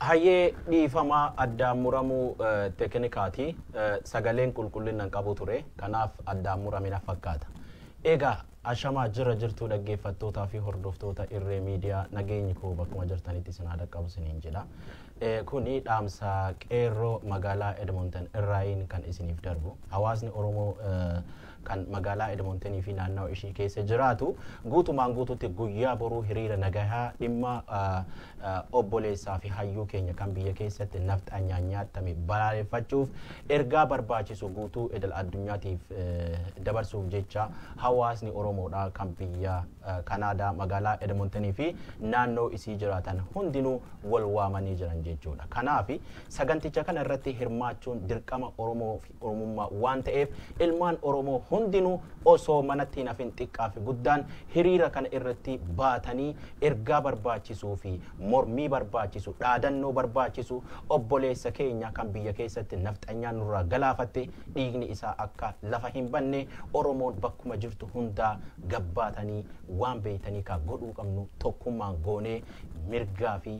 Hayyee, dhiifamaa, addaan muramuu teeknikaati. Sagaleen qulqullina hin qabu ture. Kanaaf addaan muramina fakkaata. Egaa ashamaa, jira jirtuu dhaggeeffattootaa fi hordoftoota Irree Miidiyaa, nageenyi koo bakkuma jirtanitti isin haa dhaqqabu isiniin jedha. Kuni dhaamsa qeerroo magaalaa Edmonton irraayin kan isiniif darbu. Hawaasni Oromoo kan magaalaa Edmontonii fi naannawaa ishii keessa jiraatu guutumaan guututti guyyaa boruu hiriira nagahaa dhimma obboleessaa fi hayyuu keenya kan biyya keessatti nafxanyaan nyaatame balaaleffachuuf, ergaa barbaachisu guutuu idil addunyaatiif dabarsuuf jecha hawaasni Oromoodha kan biyya Kanaadaa magaalaa Edmontonii fi naannoo isii jiraatan hundinuu wal waamanii jiran jechuudha. Kanaaf saganticha kana irratti hirmaachuun dirqama Oromoo fi Oromummaa waan ta'eef, ilmaan Oromoo hundinuu osoo manatti hin hafin xiqqaa fi guddaan hiriira kana irratti baatanii ergaa barbaachisuu fi mormii barbaachisu, dhaadannoo barbaachisu, obboleessa keenya kan biyya keessatti nafxanyaan nurraa galaafatte dhiigni isaa akka lafa hin banne, Oromoon bakkuma jirtu hundaa gabbaatanii waan beeytanii ka godhuu qabnu tokkummaan goonee mirgaa fi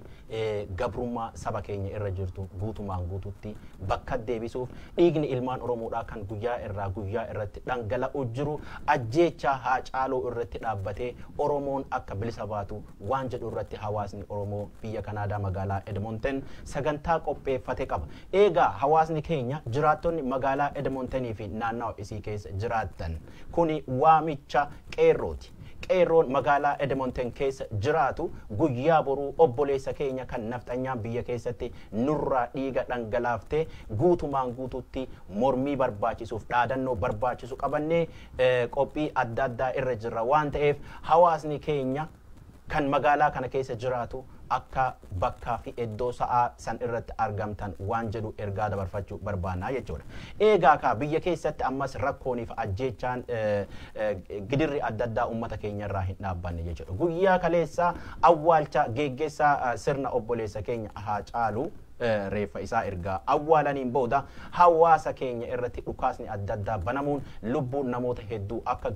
gabrummaa saba keenya irra jirtu guutumaan guututti bakka deebisuuf, dhiigni ilmaan Oromoodhaa kan guyyaa irraa guyyaa irratti dhangala'u jiru, ajjeechaa Haacaaluu irratti dhaabbatee Oromoon akka bilisa baatu waan jedhu irratti hawaasni Oromoo biyya Kanaadaa magaalaa Edmonton sagantaa qopheeffate qaba. Eegaa hawaasni keenya jiraattonni magaalaa Edmontonii fi naannawa isii keessa jiraattan, kuni waamicha qeerrooti. Qeerroon magaalaa Edmonton keessa jiraatu guyyaa boruu obboleessa keenya kan nafxanyaan biyya keessatti nurraa dhiiga dhangalaaftee guutumaan guututti mormii barbaachisuuf dhaadannoo barbaachisu qabannee qophii adda addaa irra jirra waan ta'eef, hawaasni keenya kan magaalaa kana keessa jiraatu akka bakkaa fi iddoo sa'aa san irratti argamtan waan jedhu ergaa dabarfachuu barbaannaa jechuudha. Eegaa kaa biyya keessatti ammas rakkooniif ajjeechaan gidirri adda addaa uummata keenya irraa hin dhaabbanne jechuudha. Guyyaa kaleessaa awwaalcha geggeessaa sirna obboleessa keenya Haacaaluu reeffa isaa ergaa awwaalaniin booda hawaasa keenya irratti dhukaasni adda addaa banamuun lubbuun namoota hedduu akka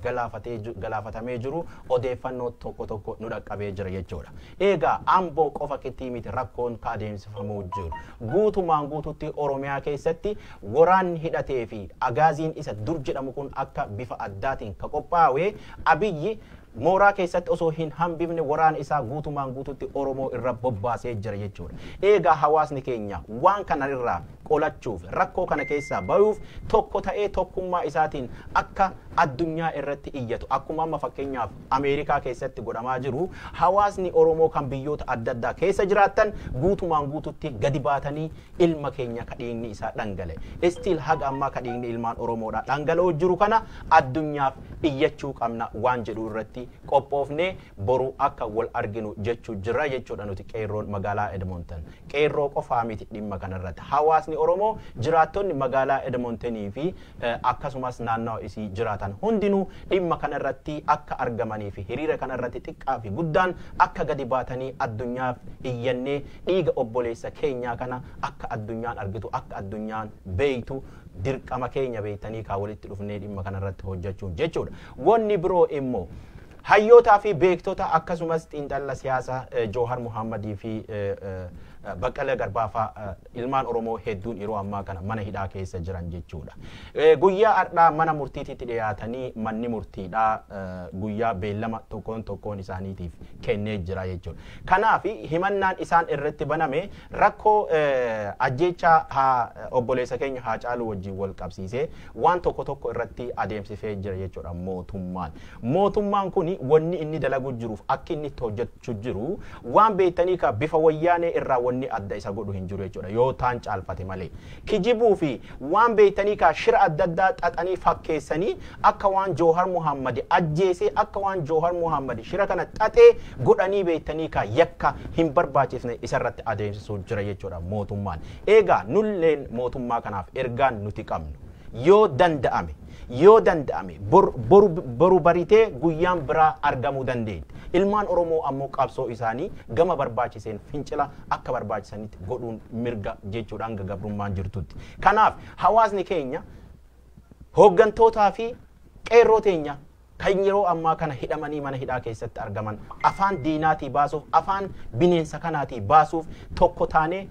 galaafatamee jiru odeeffannoo tokko tokko nu dhaqqabee jira jechuudha. Egaa Amboo qofa kittii miti rakkoon ka adeemsifamuu jiru. Guutumaan guututti Oromiyaa keessatti waraanni hidhatee fi agaaziin isa dur jedhamu kun akka bifa addaatiin ka qophaa'e, Abiyyi mooraa keessatti osoo hin hambifne waraana isaa guutumaan guututti Oromoo irra bobbaasee jira jechuudha. Eegaa hawaasni keenya waan kana irraa qolachuuf, rakkoo kana keessaa bayuuf tokko ta'ee tokkummaa isaatiin akka addunyaa irratti iyyatu, akkuma amma fakkeenyaaf Ameerikaa keessatti godhamaa jiru, hawaasni Oromoo kan biyyoota adda addaa keessa jiraattan guutumaan guututti gadi baatanii ilma keenya ka dhiigni isaa dhangale, still haga ammaa ka dhiigni ilmaan Oromoodha dhangala'oo jiru kana addunyaaf iyyachuu qabna waan jedhu irratti qophoofnee boru akka wal arginu jechuu jira jechuudha nuti qeerroon magaalaa Edmonton. Qeerroo qofaa miti dhimma kanarratti. Hawaasni Oromoo jiraattonni magaalaa Edmontonii fi akkasumas naannawa isii jiraatan hundinuu dhimma kanarratti akka argamanii fi hiriira kanarratti xiqqaa fi guddaan akka gadi baatanii addunyaaf iyyannee dhiiga obboleessa keenyaa kana akka addunyaan argitu, akka addunyaan beeytu dirqama keenya beeytanii kaa walitti dhufnee dhimma kanarratti hojjechuun jechuudha. Wanni biroo immoo hayyootaa fi beektota akkasumas xiinxalla siyaasaa Joohar Muhammadii fi Baqqalee Garbaa fa'aa, ilmaan Oromoo hedduun yeroo ammaa kana mana hidhaa keessa jiran jechuudha. Guyyaa har'aa mana murtiititti dhiyaatanii manni murtiidhaa guyyaa beellama tokkoon tokkoon isaaniitiif kennee jira jechuudha. Kanaaf himannaan isaan irratti baname rakkoo ajjeechaa obboleessa keenya Haacaaluu wajjin wal qabsiisee waan tokko tokko irratti adeemsifee jira jechuudha mootummaan. Mootummaan kun wanni inni dalagu jiruuf akka inni itti hojjechuu jiru waan beektanii ka bifa Wayyaanee irraa wanni adda isa godhu hin jiru jechuudha yoo taan caalfate malee. Kijibuu fi waan beektanii ka shira adda addaa xaxanii fakkeessanii akka waan Joohar Muhammad ajjeesee, akka waan Joohar Muhammad shira kana xaxee godhanii beektanii ka yakka hin barbaachisne isarratti adeemsisuu jira jechuudha mootummaan. Eegaa nulleen mootummaa kanaaf ergaan nuti qabnu, yoo danda'ame boru baritee guyyaan biraa argamuu dandeetti. Ilmaan Oromoo ammoo qabsoo isaanii gama barbaachiseen fincila akka barbaachisanitti godhuun mirga jechuudha hanga gabrummaan jirtutti. Kanaaf hawaasni keenya hooggantootaa fi qeerroo teenya Kan yeroo ammaa kana hidhamanii mana hidhaa keessatti argaman afaan diinaatii baasuuf, afaan bineensa kanaatii baasuuf tokko taanee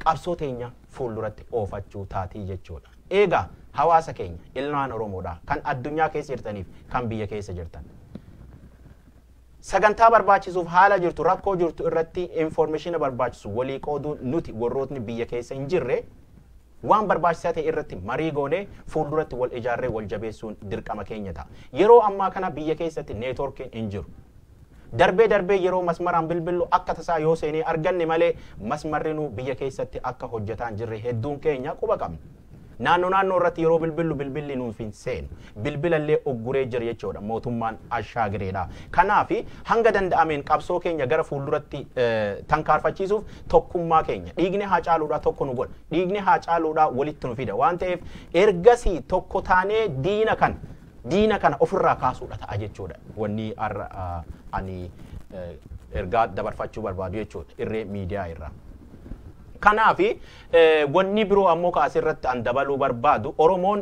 qabsoo teenya fuulduratti oofachuu taatii jechuudha. Egaa hawaasa keenya ilmaan Oromoodha kan addunyaa keessa jirtaniif kan biyya keessa jirtan. Sagantaa barbaachisuuf haala jirtu, rakkoo jirtu irratti information barbaachisu walii qooduu, nuti warrootni biyya keessa hin jirre waan barbaachisaa ta'e irratti marii goonee fuulduratti wal ijaarree wal jabeessuun dirqama keenya ta'a. Yeroo ammaa kana biyya keessatti neetworkiin hin jiru. Darbee darbee yeroo masmaraan bilbillu akka tasaa yoo seenee arganne malee masmarri nu biyya keessatti akka hojjetaan jirre hedduun keenya quba qabna. Naannoo naannoo irratti yeroo bilbillu bilbilli nuuf hin seenu. Bilbilallee ogguree jira jechuudha mootummaan ashaagireedha. Kanaaf hanga danda'ameen qabsoo keenya gara fuulduratti tankaarfachiisuuf tokkummaa keenya dhiigni haa caaluudhaa tokko nu godha. Dhiigni haa caaluudhaa walitti nu fida waan ta'eef ergasii tokko taanee diina kana ofirraa kaasuudha ta'a jechuudha. Wanni har'a ani ergaa dabarfachuu barbaadu jechuudha irree miidiyaa irraa. Kanaaf wanni biroo ammoo kaasirratti an dabaluu barbaadu, Oromoon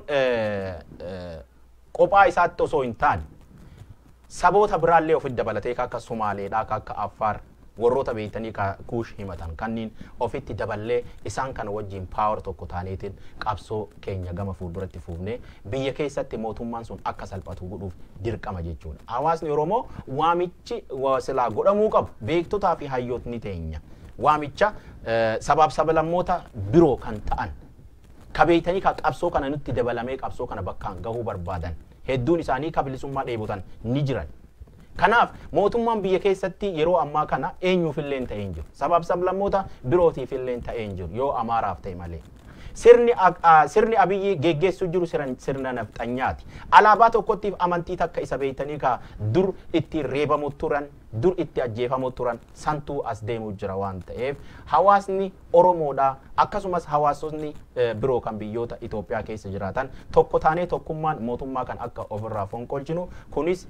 kophaa isaatti osoo hin taane saboota biraallee ofitti dabalatee akka Somaaleedhaa, akka Affaar, warroota beektanii Kuush himatan kanneen ofitti daballee isaan kana wajjin power tokko taaneetiin qabsoo keenya gama fuulduratti fuufnee biyya keessatti mootummaan sun akka salphatu godhuuf dirqama jechuudha. Hawaasni Oromoo waamichi silaa godhamuu qabu, beektotaa fi hayyootni teenya waamicha sabaaf sablammoota biroo kan ta'an ka beektanii ka qabsoo kana nutti dabalamee qabsoo kana bakkaan gahuu barbaadan hedduun isaanii ka bilisummaa dheebotan ni jiran. Kanaaf mootummaan biyya keessatti yeroo ammaa kana eenyuuf illee ta'ee hin jiru. Sabaaf sablammoota birootiif illee ta'ee hin jiru yoo Amaaraaf ta'e malee. Sirni Abiyyi geggeessuu jiru sirna nafxanyaati. Alaabaa tokkottiif amantii takka isa beektanii ka dur itti reebamu turan, dur itti ajjeefamu turan santuu as deemuu jira waan ta'eef hawaasni Oromoodha akkasumas hawaasonni biroo kan biyyoota Itoophiyaa keessa jiraatan tokko taanee tokkummaan mootummaa kan akka ofirraa fonqolchinu kunis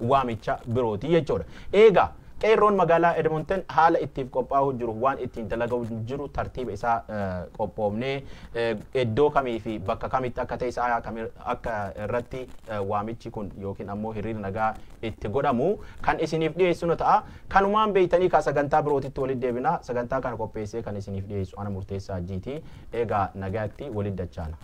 waamicha birooti jechuudha. Eegaa qeerroon magaalaa Edmonton haala ittiif qophaa'uu jiru, waan ittiin dalaguu jiru tartiiba isaa qophoofnee iddoo kamii fi bakka kamitti akka ta'e isaa akka irratti waamichi kun yookiin ammoo hiriirri nagaa itti godhamu kan isiniif dhiyeessinu ta'a. Kanumaan beektanii ka sagantaa birootitti walitti deebina. Sagantaa kana qopheessee kan isiniif dhiyeessu ana Murteessaa Jiiti. Egaa nagaatti walitti dachaana.